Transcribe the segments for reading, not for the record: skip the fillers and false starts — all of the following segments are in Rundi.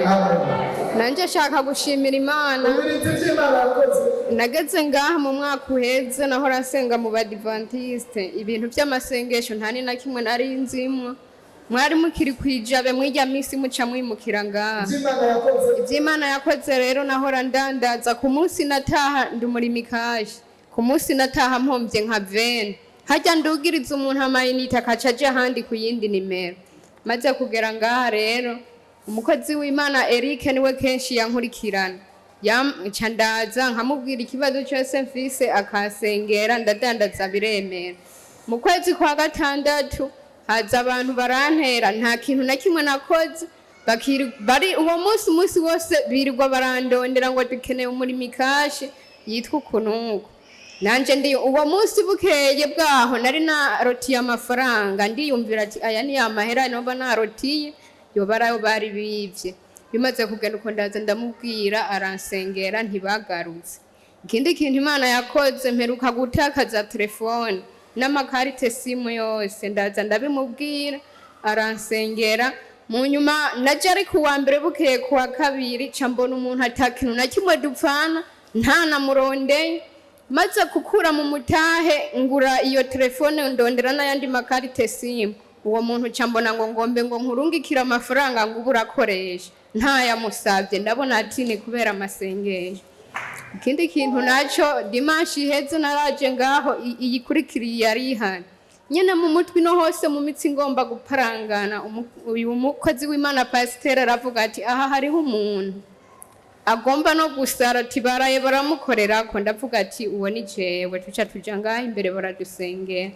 Amen. Nanjye nshaka gushimira Imana. Umviriza ibyo Imana yakoze. Nageze ngaha mu mwaka uheze, nahora nsenga mu Badivantiste. Ibintu by'amasengesho nta ni na kimwe nari nzimwo. Mwari mukiri kwijabe mwirya minsi muca mwimukira ngaha. Ibyo Imana yakoze. Iby'Imana yakoze rero, nahora ndandaza. Ku munsi nataha ndi umurimikaje, ku munsi nataha mpombye nka veni hajya ndugiriza umuntu amayinite akaca aja ahandi ku yindi nimero. Maze kugera ngaha rero, umukozi w'Imana Eric niwe kenshi yankurikirana. Nca ndaza nkamubwira ikibazo cyose mfise, akasengera, ndadandaza biremera. Mu kwezi kwa gatandatu haza abantu barantera, nta kintu na kimwe nakoze. Bari uwo munsi, umunsi wose birirwa barandondera ngo dukeneye umurimikashi yitwa ukunuku. Nanje ndi uwo munsi bukeye bwaho nari narotiye amafaranga, ndiyumvira ati aya ni amahera noba narotiye, yoba ari ayo bari bivye. Bimaze kugenda uko, ndaza ndamubwira, aransengera, ntibagarutse. Ikindi kintu Imana yakoze, mperuka gutakaza telefone n'amakarite SIM yose, ndaza ndabimubwira, aransengera. Mu nyuma naje ari kuwa mbere, bukeye kuwa kabiri ca mbona umuntu ata kintu na kimwe dupfana, nta namurondeye, maze gukura mu mutahe ngura iyo telefone, ndondera n'ayandi makarite SIM. Uwo muntu ca mbona ngo ngombe ngo nkurungikire amafaranga ngo ube urakoresha, ntayamusabye. Ndabona ati ni kubera amasengesho. Ikindi kintu naco, dimanshi iheze naraje ngaho, iyikurikiriye yari ihari nyene, mu mutwi no hose mu mitsi ngomba guparangana. Uyu mukozi w'Imana pasiteri aravuga ati aha hariho umuntu agomba no gusara, ati baraye baramukorerako. Ndavuga ati uwo ni jewe. Tuca tuja ngaho imbere, baradusengera.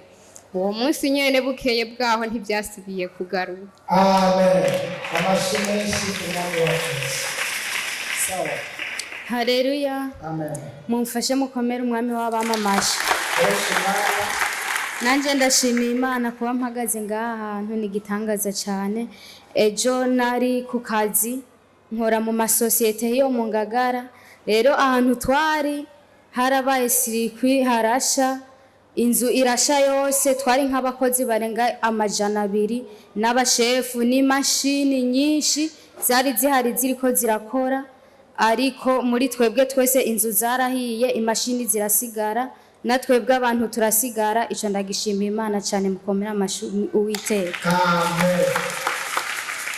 Uwo munsi nyene bukeye bwaho ntivyasubiye kugaruka. Amen. Amashyi menshi Umwami wacu Yesu. Sawa. Hareruya. Amen. Mumfashe mukomere Umwami w'abamamaje. Koresha umwanya. Nanjye ndashimiye Imana kuba mpagaze ngaha hantu, ni igitangaza cyane. Ejo nari ku kazi, nkora mu masosiyete yo mu Ngagara. Rero ahantu twari harabaye circuit, harasha inzu, irasha yose. Twari nk'abakozi barenga 200 n'abashefu n'imashini nyinshi zari zihari ziriko zirakora, ariko muri twebwe twese inzu zarahiye, imashini zirasigara, na twebwe abantu turasigara. Ico ndagishimiye Imana cyane. Mukomere amashi Uwiteka. Amen.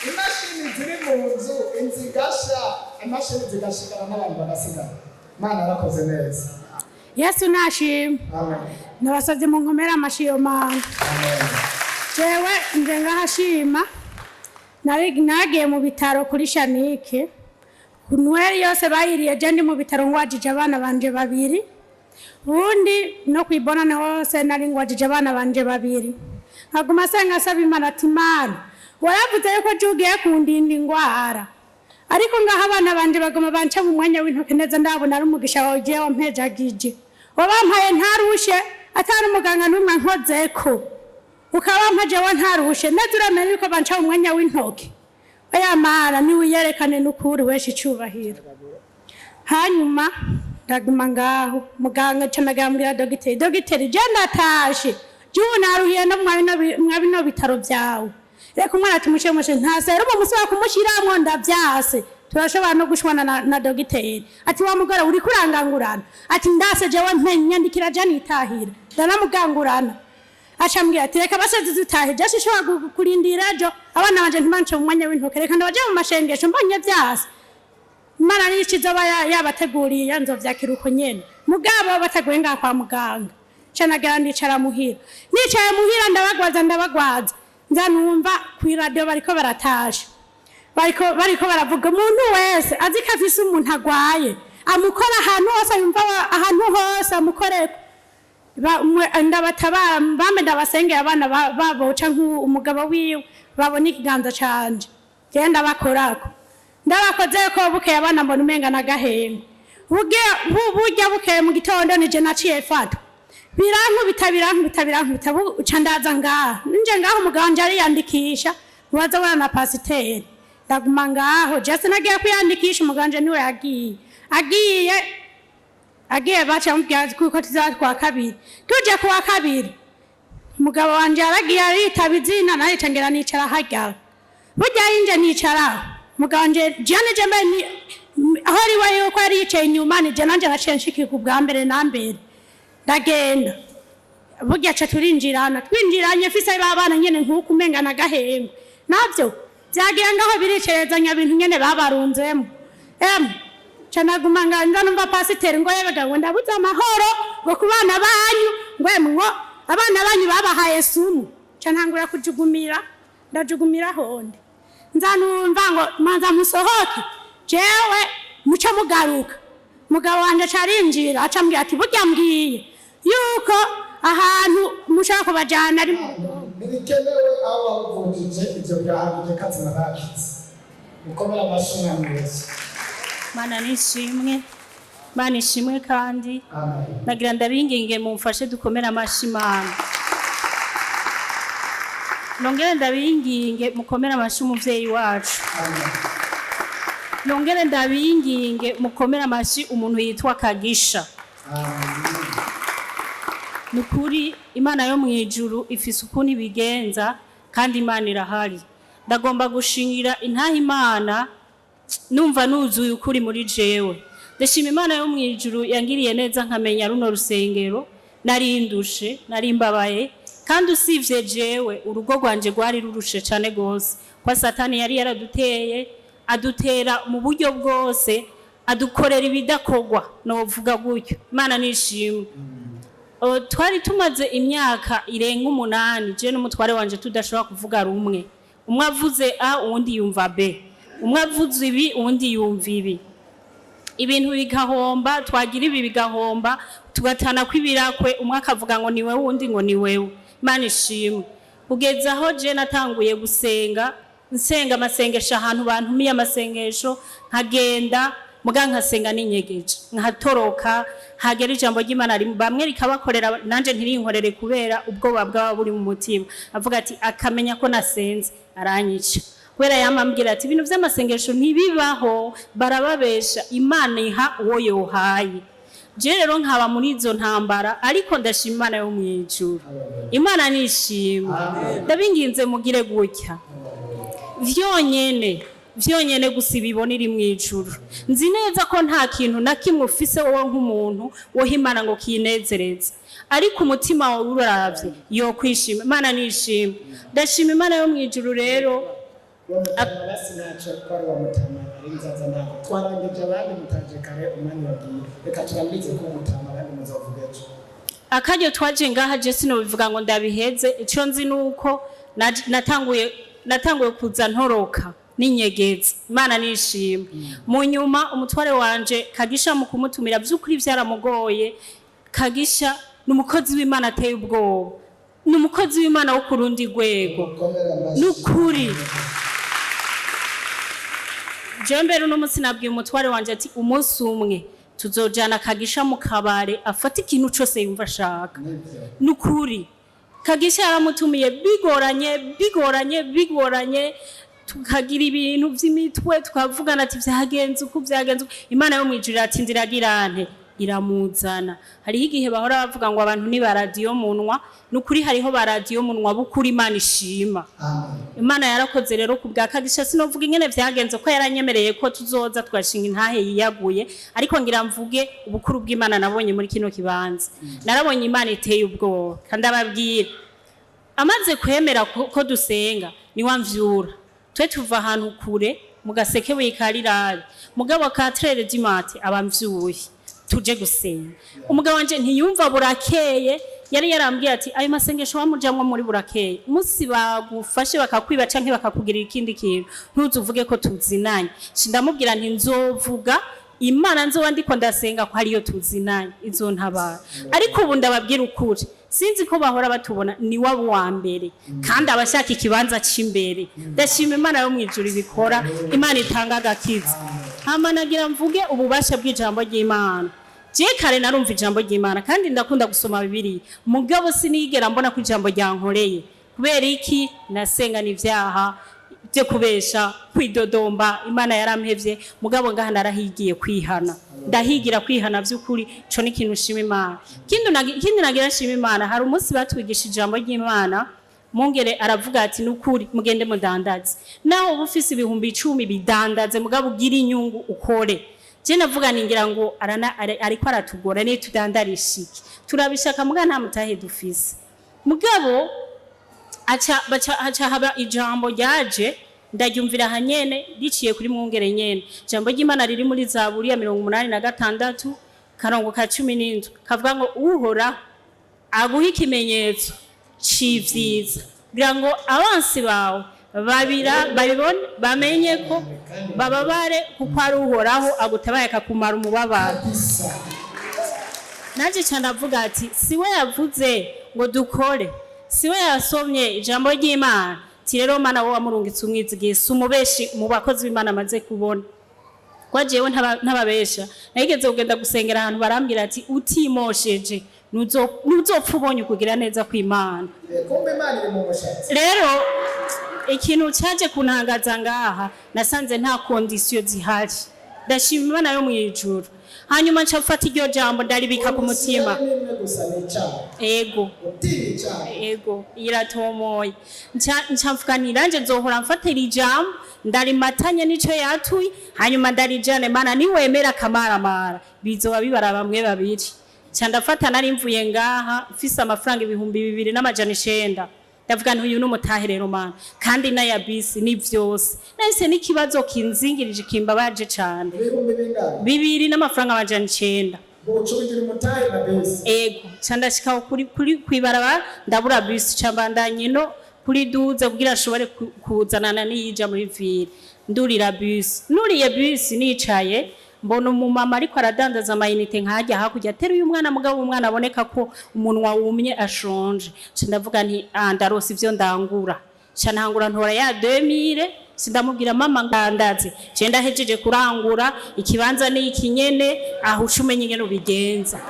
Imashini ziri mu nzu, inzu igasha, imashini zigasigara n'abantu bagasigara. Imana yarakoze neza. Yesu nashimwe. Amen. Nabasabye mu nkomere amashi yo Mana. Amen. Jewe nje ngahashima. Nari nagiye mu bitaro kuri Shanike, Noël yose bayiriye je ndi mu bitaro, ngwajije abana banje babiri. Ubundi no kwibonane hose nari ngwajije abana banje babiri. Nkaguma senga asaba Imana ati Imana, waravuze yuko je ugiye kundinda ingwara, ariko ngaho abana banje bagoma banca mu mwanya w'intoke neza. Ndabona ari umugisha wawe ugiye wampejagije, wabampaye ntarushe, atari umuganga n'umwe nkozeko, ukabampa jewe ntarushe neza. Uramenya yuko banca mu mwanya w'intoke. Oya Mana, niwiyerekane n'ukuri wesha icubahiro. Hanyuma ndaguma ngaho, muganga ca ndagambwira dogiteri: "Dogiteri, je ndatashe, jubu naruhiye no mwa bino bitaro vyawe, reka umwana tumushire." Nta serumu musaba kumushiramwo, ndavyase, turashobora no gushwana na dogiteri. Ati wa mugore uriko urangangurana, ati ndase jewe, mpe nyandikira je nitahira. Ndanamugangurana, acambwira ati reka basazi dutahe, je sinshobora kurindira ejo, abana banje ntibance mu mwanya w'intoke, reka ndabaje mu mashengesho, mbonye vyase Imana nico izoba yabateguriye nzovyakira uko nyene. Mugabo bateguye ngaha kwa muganga, ca nagera ndicara muhira. Nicaye muhira ndabagwaza, ndabagwaza, nza numva kw'iradiyo bariko baratasha, bariko baravuga umuntu wese azi ko afise umuntu agwaye amukora ahantu hose yumva, ahantu hose amukoreko. Ndabatabara bambe, ndabasengera abana babo canke umugabo wiwe babona ikiganza canje genda bakorako. Ndabakozeko, bukeye abana mbona umenga n'agahembe. Burya bukeye mu gitondo nije naciye fatwa, birankubita, birankubita, birankubita. Ca ndaza ngaha, nje ngaho umugabo wanje ariyandikisha, ntiwaza bona na pasiteri. Ndaguma ngaho, jese nagiye kwiyandikisha, umugabo wanje niwe yagiye. Agiye baca mubwira kuko tuzaba kuwa kabiri. Tuje kuwa kabiri, umugabo wanje yaragiye aritaba izina, nawe ngira nicara harya. Burya yinje nicaraho. Muganje jane je mbe ni aho ari we yuko yari yicaye inyuma, ni je nanje naciye nshikirwa ubwa mbere na mbere, ndagenda. Burya ca turinjirana, twinjiranye mfise babana nyene nk'uko umenga nagahengwe navyo vyagiye ngaho biricerezanya bintu nyene babarunzemo. Ca naguma nganza numva pasiteri ngo yebega, ngo ndabuze amahoro, ngo ku bana banyu, ngo emwe, ngo abana banyu babahaye sumu. Ca ntangura kujugumira, ndajugumira honde, nza numva ngo manza musohoke, jewe muce mugaruka. Mugabo wanje aca arinjira, aca ambwira ati burya mbwiye yuko ahantu mushaka kubajana ari mu Ntibikenewe aho wavunjije, ibyo birahagije, kazima bakize. Mukomere amashyi Umwami Yesu. Mana nishimwe, Mana ishimwe kandi. Amen. Nagira ndabinginge mumfashe dukomere amashyi Imana. Nongere ndabinginge mukomere amashyi umuvyeyi wacu. Amen. Nongere ndabinginge mukomere amashyi umuntu yitwa Kagisha. Amen. Ni ukuri Imana yo mu ijuru ifise ukuntu ibigenza, kandi Imana irahari. Ndagomba gushingira intaha Imana, numva nuzuye ukuri muri jewe. Ndashima Imana yo mu ijuru yangiriye neza nkamenya runo rusengero. Narindushe, narimbabaye, kandi usivye jewe, urugo rwanje rwari rurushe cane gose, kwa Satani yari yaraduteye, adutera mu buryo bwose, adukorera ibidakorwa, novuga gutyo. Imana nishimwe. Twari tumaze imyaka irenga 8 je n'umutware wanje tudashobora kuvuga rumwe. Umwe avuze A, uwundi yumva B, umwe avuze ibi, uwundi yumva ibi, ibintu bigahomba, twagira ibi bigahomba, tugatana kw'ibirakwe, umwe akavuga ngo ni wewe, uwundi ngo ni wewe. Imana ishimwe, kugeza aho je natanguye gusenga, nsenga amasengesho ahantu bantumiye amasengesho, nkagenda muga nkasenga ninyegeje, nkatoroka. Hagera ijambo ry'Imana bamwe rikabakorera, nanje ntirinkorere, kubera ubwoba bwaba buri mu mutima, avuga ati akamenya ko nasenze aranyica, kubera yamambwira ati ibintu by'amasengesho ntibibaho, barababesha, Imana iha uwo yohaye. Je rero nkaba muri izo ntambara, ariko ndashima Imana yo mu ijuru. Imana nishimwe. Ndabinginze mugire gutya vyonyene, vyonyene gusa ibibona iri mu ijuru. Nzi neza ko nta kintu na kimwe ufise wowe nk'umuntu woha Imana ngo kinezereze, ariko umutima wawe uravye yokwishima. Imana nishimwe. Ndashima Imana yo mu ijuru rero. Uwo mutama basi ntacyo, ko ari uwo mutama ari nzaza, ntabwo twarangije, abandi mutaje kare, umwanya wagiye. Reka turambitse ko umutama, abandi muzovuga ejo. Akaryo twaje ngaha, je sinobivuga ngo ndabiheze. Ico nzi nuko natanguye kuza ntoroka ninyegeza. Imana nishimwe. Mu nyuma umutware wanje Kagisha mu kumutumira vy'ukuri vyaramugoye. Kagisha ni umukozi w'Imana ateye ubwoba, ni umukozi w'Imana wo ku rundi rwego. Mukomere amashyi. Nukuri jewe mbere uno munsi nabwiye umutware wanje ati umunsi umwe tuzojana Kagisha mu kabare, afate ikintu cose yumva ashaka. Nibyo. Nukuri Kagisha yaramutumiye bigoranye, bigoranye, bigoranye, tukagira ibintu vy'imitwe, tukavugana ati vyagenze uku, vyagenze uku. Imana yo mwijuru ati nziragirante, iramuzana. Hariho igihe bahora bavuga ngo abantu ni baradiyo munwa. Nukuri hariho baradiyo munwa bukuri. Imana ishima. Amen. Imana yarakoze rero ku bwa Kagisha. Sinovuga ingene vyagenze, ko yaranyemereye ko tuzoza tugashinga intahe yiyaguye, ariko ngira mvuge ubukuru bw'Imana nabonye muri kino kibanza. Narabonye Imana iteye ubwoba, kandi ababwira amaze kwemera ko dusenga, niwamvyura. Twe tuva ahantu kure mu gaseke wikarirari, mugabo 4 du matin abamvyuye tuje gusenga. Umugabo wanje ntiyumva burakeye, yari yarambwiye ati ayo masengesho wamujamwo muri burakeye, umunsi bagufashe bakakwiba canke bakakugirira ikindi kintu, ntuzuvuge ko tuzinanye. Ndamubwira nti nzovuga Imana nzoba ndiko ndasenga ko ariyo tuzinanye, izontabara. Ariko ubu ndababwira ukuri, sinzi ko bahora batubona, ni wabo wa mbere, kandi abashaka ikibanza c'imbere. Ndashima Imana yo mwijuru ibikora, Imana itanga agakiza. Hama nagira mvuge ububasha bw'ijambo ry'Imana. Je kare narumva ijambo ry'Imana, kandi ndakunda gusoma Bibiliya, mugabo sinigera mbona ko ijambo ryankoreye. Kubera iki? Nasenga n'ivyaha byo kubesha, kwidodomba, Imana yarampevye. Mugabo ngaha narahigiye kwihana, ndahigira kwihana by'ukuri. Ico ni ikintu nshima Imana. Ikindi nagira nshima Imana, hari umunsi batwigisha ijambo ry'Imana. Mungere aravuga ati nukuri mugende mudandaze, naho uba ufise 10,000 bidandaze, mugabo ugira inyungu ukore. Je navuga ningira ngo arana ariko aratugora, niyo tudandarisha iki turabishaka, muga nta mutahe dufise. Mugabo aca baca aca haba ijambo ryaje, ndaryumvira hanyene riciye kuri mwungere nyene, ijambo ry'Imana riri muri Zaburi ya 86 karongo ka 17, kavuga ngo Uhoraho aguha ikimenyetso c'ivyiza kugira ngo abansi bawe babira babibone bamenye ko bababare, kuko ari Uhoraho agutabaye akakumara umubabaro. Kabisa. Nanjye cyane avuga ati siwe yavuze ngo dukore, siwe yasomye ijambo ry'Imana, ati rero Mana wowe wamurungitse umwizigiye, si umubeshi mu bakozi b'Imana amaze kubona kwa jewe ntababesha. Nageze kugenda gusengera ahantu barambwira ati utimosheje ntuzopfa ubonye ukugira neza kw'Imana. Kumbe Imana iri mu mushatsi. Rero ikintu cyaje kuntangaza ngaha, nasanze nta condition zihari. Ndashima Imana yo mu ijuru. Hanyuma nca mfata iryo jambo ndaribika ku mutima. Nimwe gusa ni icyaha. Ego. Utinya icyaha. Ego, iratomoye. Nca mvuga nti nanje nzohora mfatira ijambo ndarimatanye n'ico yatuye, hanyuma ndarijane. Mana niwemera akamaramara bizoba bibara bamwe babiri. Nca ndafata, nari mvuye ngaha mfise amafaranga 2900, ndavuga nti uyu ni umutahe rero Mana, kandi n'aya bisi ni vyose nahise n'ikibazo kinzingirije kimbabaje cane. Ibihumbi bingahe? 2900. Ucugira umutahe na bisi. Ego, ca ndashika kuri kwibarabara ndabura bisi, ca mbandanye no kuri duze kugira ashobore kuzanana n'iyija muri ville. Ndurira bisi, nuriye bisi nicaye mbona umumama ariko aradandaza amayinite nkajya hakurya ateruye umwana, mugabo umwana aboneka ko umunwa wumye ashonje. Ca ndavuga nti ah, ndarose ivyo ndangura. Ca ntangura ntora ya 2000, sindamubwira mama ndandaze, je ndahejeje kurangura, ikibanza ni iki nyene, aho uca umenya ingene ubigenza.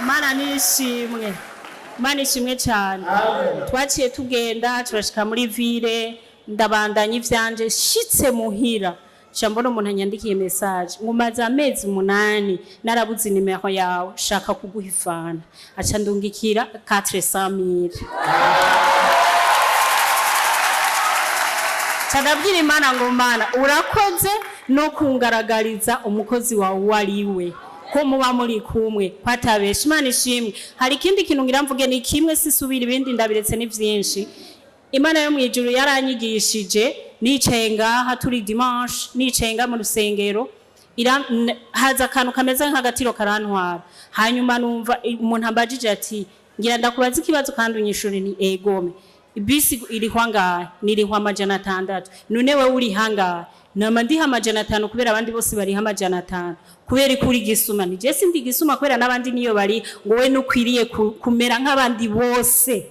Mana nishimwe, Mana ishimwe cyane. Amen. Twaciye tugenda turashika muri ville, ndabandanya ivyanje, shitse muhira nca mbona umuntu anyandikiye message ngo maze amezi 8 narabuze nimero yawe, shaka kuguha ifana. Aca ndungikira 400,000. Nca ndabwira Imana ngo Mana urakoze no kungaragariza umukozi wawe uwo ari we, ko muba muri kumwe kwatabesha. Imana ishimwe. Hari ikindi kintu ngira mvuge, ni kimwe sisubira, ibindi ndabiretse ni vyinshi. Imana yo mw'ijuru yaranyigishije nicaye ngaha turi dimanche, nicaye ngaha mu rusengero, haza akantu kameze nk'agatiro karantwara. Hanyuma numva umuntu ambajije ati ngira ndakubaza ikibazo kandi unyishure, ni egome bisi irihwa ngahe? Nirihwa 600. None wewe uriha ngahe? Nama ndiha 500 kubera abandi bose bariha 500. Kubera ko uri gisuma? Ni je sindi gisuma kubera n'abandi niyo bari. Ngo we nukwiriye kumera nk'abandi bose,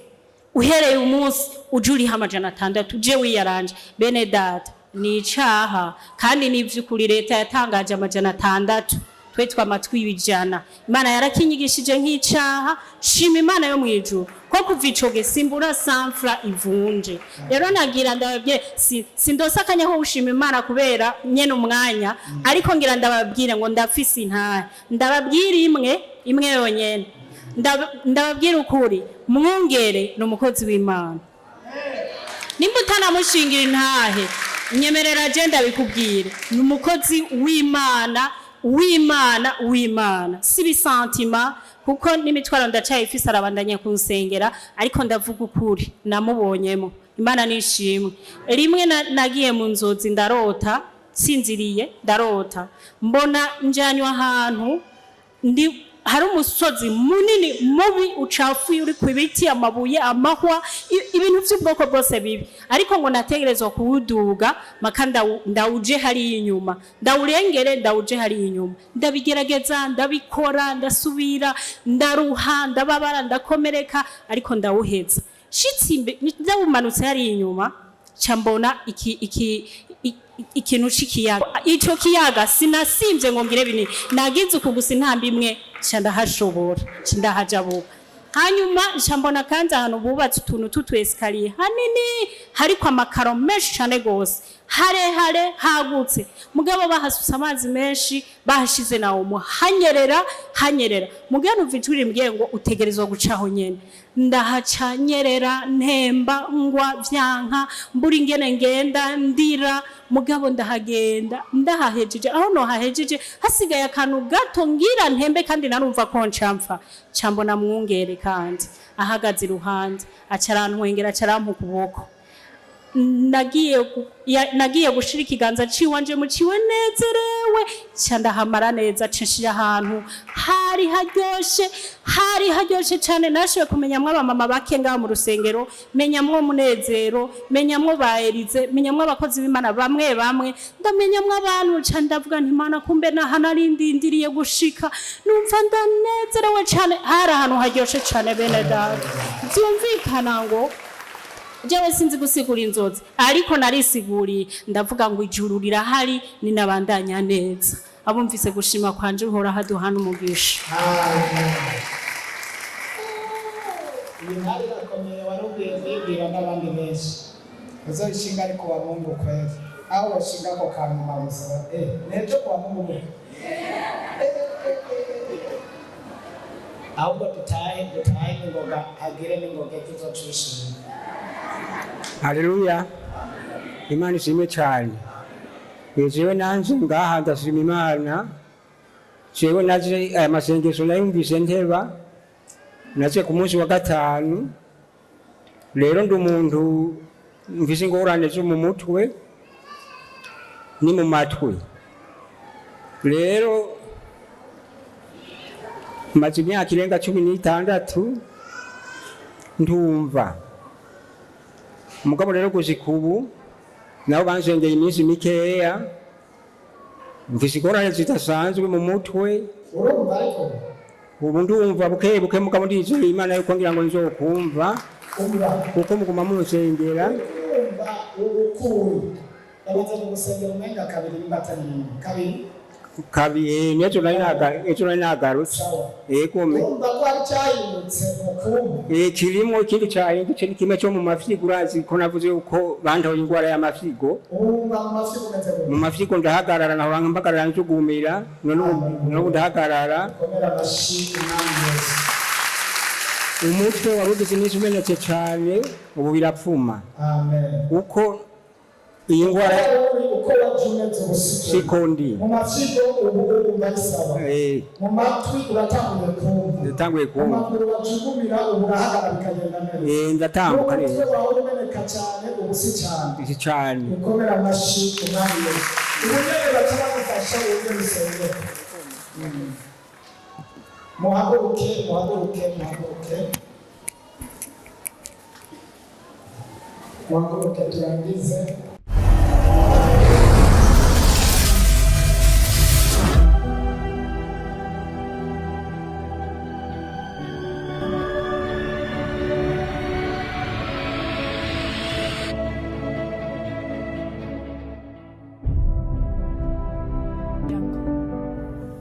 uhereye umunsi uje uriha 600 uje wiyaranje. Bene data, ni icaha kandi ni ivy'ukuri, leta yatangaje 600, twe twamatwi ibijana. Imana yarakinyigishije nk'icaha. Shima Imana yo mw'ijuru ko kuva ico gihe simbura sanfra ivunje. Rero nagira ndababwire, sindose akanya ko gushima Imana kubera nyene umwanya, ariko ngira ndababwire ngo ndafise intahe, ndababwire imwe imwe yonyene. Ndababwira ukuri, mwungere ni umukozi w'Imana. Nimba utanamushingira intahe, nyemerera je ndabikubwire, ni umukozi w'Imana, w'Imana, w'Imana, si bisantima, kuko n'imitwaro ndacayifise, arabandanya kunsengera, ariko ndavuga ukuri namubonyemo. Imana nishimwe. Rimwe nagiye mu nzozi ndarota, sinziriye ndarota mbona njanywa ahantu ndi hari umusozi munini mubi ucafuye, uri ku ibiti, amabuye, amahwa, ibintu by'ubwoko bwose bibi, ariko ngo nategerezwa kuwuduga maka ndawuje hariya inyuma, ndawurengere, ndawuje hariya inyuma. Ndabigerageza, ndabikora, ndasubira, ndaruha, ndababara, ndakomereka, ariko ndawuheza. Shitsi ndawumanutse hariya inyuma, nca mbona ikintu c'ikiyaga. Ico kiyaga sinasimvye ngo ngire binini, nagize uku gusa intambwe imwe, nca ndahashobora, nca ndahajabuka. Hanyuma nca mbona kandi ahantu bubatse utuntu tw'utu escalier hanini, hariko amakaro menshi cane gose, harehare hagutse, mugabo bahasutse amazi menshi. Bahashize na omo, hanyerera hanyerera. Mugabo numva ijwi rimbwiye ngo utegerezwa gucaho nyene. Ndahaca nyerera, ntemba, ngwa, vyanka, mbura ingene ngenda, ndira, mugabo ndahagenda. Ndahahejeje, aho nohahejeje hasigaye akantu gato ngira ntembe, kandi narumva ko ncamfa, cambona mwungere kandi ahagaze iruhande, aca arantwengera, aca arampa ukuboko. Nagiye gushira ikiganza ciwanje mu ciwe nezerewe, ca ndahamara neza, ca nshira ahantu hari haryoshe, hari haryoshe cane. Nashoboye kumenyamwo abamama bake ngaha mu rusengero, menyamwo Munezero, menyamwo ba Elize, menyamwo abakozi b'Imana bamwe bamwe, ndamenyamwo abantu. Ca ndavuga nti: "Mana, kumbe naha nari ndindiriye gushika." Numva ndanezerewe cane, hari ahantu haryoshe cane. Bene data, vyumvikana ngo jewe sinzi gusigura inzozi, ariko narisiguriye, ndavuga ngo ijuru rirahari ninabandanya neza. Abumvise gushima kwanje, uhora haduhana umugisha. Iyi ntari irakomeye, wari ugiye kuyibwira n'abandi benshi. Uzoyishinga ariko wa Mungu kweli, aho washinga ako kanyuma gusa, nejo kwa Mungu bwe. Ahubwo dutahe, dutahe n'ingoga, hagire n'ingoga tuzocishima. Haleluya, Imana ishimwe cyane. Jewe nanje ngaha ndashima Imana. Jewe naje aya masengesho nayumvise nteba, naje ku munsi wa gatanu. Rero ndi umuntu mfise ingorane zo mu mutwe ni mu matwi. Rero maze imyaka irenga 16 ntumva. Mugabo rero gushika ubu nabo bansengeye iminsi mikeya, mfise ingorane zidasanzwe mu mutwe. Urumva ariko? Ubu ndumva buke buke, mugabo ndizeye Imana yuko ngira ngo nzokumva. Umva. Kuko muguma munsengera. Urumva ubukuye, babanza kugusengera umenga kabiri, nimba atari rimwe, kabiri. Kabiri, n'ejo ejo nari nagarutse. Sawa. Yego me. Urumva ko hari cyahindutse mu kumva? Kirimo ikindi cahindutse ni kimwe cyo mu mafyigo. Urazi ko navuze yuko bantoye ingwara y'amafyigo. Urumva mu mafi umeze Mu gute? mafyigo ndahagarara, nahora mpagarara njugumira, none ubu ndahagarara. Komera amashyi Umwami Yesu. Umutwe wari ugize iminsi umenetse cane, ubu birapfuma. Amen. Uko iyi ngwara Uko waje umeze ubusiku siko ndi. Mu mafyigo ubu urumva ari sawa? Mu matwi uratanguye kumva? Ndatanguye Mu kumva. maguru wajugumira, ubu urahagarara bikagenda neza? Ndatambuka N'umutwe neza. wawe umeneka cyane, ubu si cyane? Si cane. Ukomera amashyi Umwami Yesu. Ubu nyene baca bagufasha uburyo bisengera. Muhaguruke, muhaguruke, muhaguruke, muhaguruke, turangize.